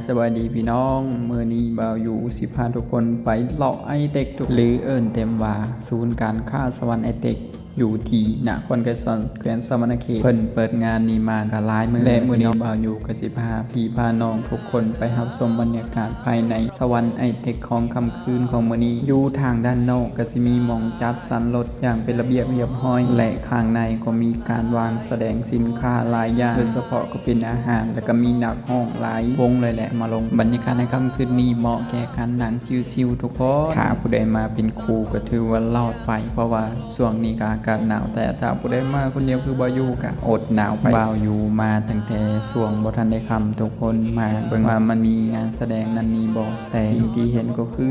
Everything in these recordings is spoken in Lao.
ສະບາຍດີພີ່ນ້ອງ, ມື້ນີ້ບ່າວຢູ່ຊິພາທຸກຄົນໄປເລາະໄອເຕັກ ຫຼືເອີ້ນເຕັມວ່າ ສູນການຄ້າສະຫວັນໄອເຕັກ ຢູ່ທີ່ນະຄອນໄກສອນ ແຂວງສະຫວັນນະເຂດ. ເພິ່ນເປີດງານນີ້ມາກໍຫຼາຍມື້ ແລະ ມື້ນີ້ບ່າວຢູ່ກໍຊິພາພີ່ພານ້ອງທຸກຄົນໄປຮັບຊົມບັນຍາກາດພາຍໃນສະຫວັນໄອເຕັກຂອງຄ່ຳຄືນຂອງມື້ນີ້. ຢູ່ທາງດ້ານນອກກໍຊິມີໝ່ອງຈັດສັນລົດຢ່າງເປັນລະບຽບຮຽບຮ້ອຍ ແລະ ຂ້າງໃນກໍມີການວາງສະແດງສິນຄ້າຫຼາຍຢ່າງ ໂດຍສະເພາະ ເປັນອາຫານ ແລ້ວກໍມີນັກຮ້ອງຫຼາຍວົງເລີຍແຫຼະມາລົງ. ບັນຍາກາດໃນຄ່ຳຄືນນີ້ເໝາະແກ່ການນັ່ງຊິວໆທຸກຄົນ. ຖ້າຜູ້ໃດມາເປັນຄູ່ກໍຖືວ່າລອດໄປ ເພາະວ່າຊ່ວງນີ້ກໍອາກາດໜາວ, ແຕ່ຖ້າຜູ້ໃດມາຄົນດຽວຄືບ່າວຢູ່ກໍອົດໜາວໄປ. ບ່າວຢູ່ມາຕັ້ງແຕ່ຊ່ວງບໍ່ທັນໄດ້ຄ່ຳທຸກຄົນ, ມາເບິ່ງວ່າມັນມີງານສະແດງນັ້ນນີ້ບໍ່, ແຕ່ສິ່ງທີ່ເຫັນກໍຄື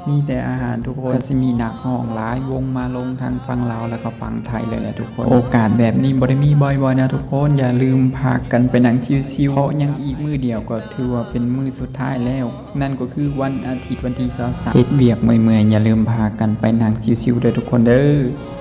ມີແຕ່ອາຫານທຸກຄົນ. ກໍຊິມີນັກຮ້ອງຫຼາຍວົງມາລົງທັງຝັ່ງລາວ ແລ້ວກໍຝັ່ງໄທເລີຍແຫຼະທຸກຄົນ. ໂອກາດແບບນີ້ບໍ່ໄດ້ມີບ່ອຍໆນະທຸກຄົນ. ຢ່າລືມພາກັນໄປນັ່ງຊິວໆ ເພາະຍັງອີກມື້ດຽວກໍຖືວ່າເປັນມື້ສຸດທ້າຍແລ້ວ, ນັ້ນກໍຄືວັນອາທິດ ວັນທີຊາວສາມ. ເຮັດວຽກເມື່ອຍໆ ຢ່າລືມພາກັນໄປນັ່ງຊິວໆເດີທຸກຄົນເດີ.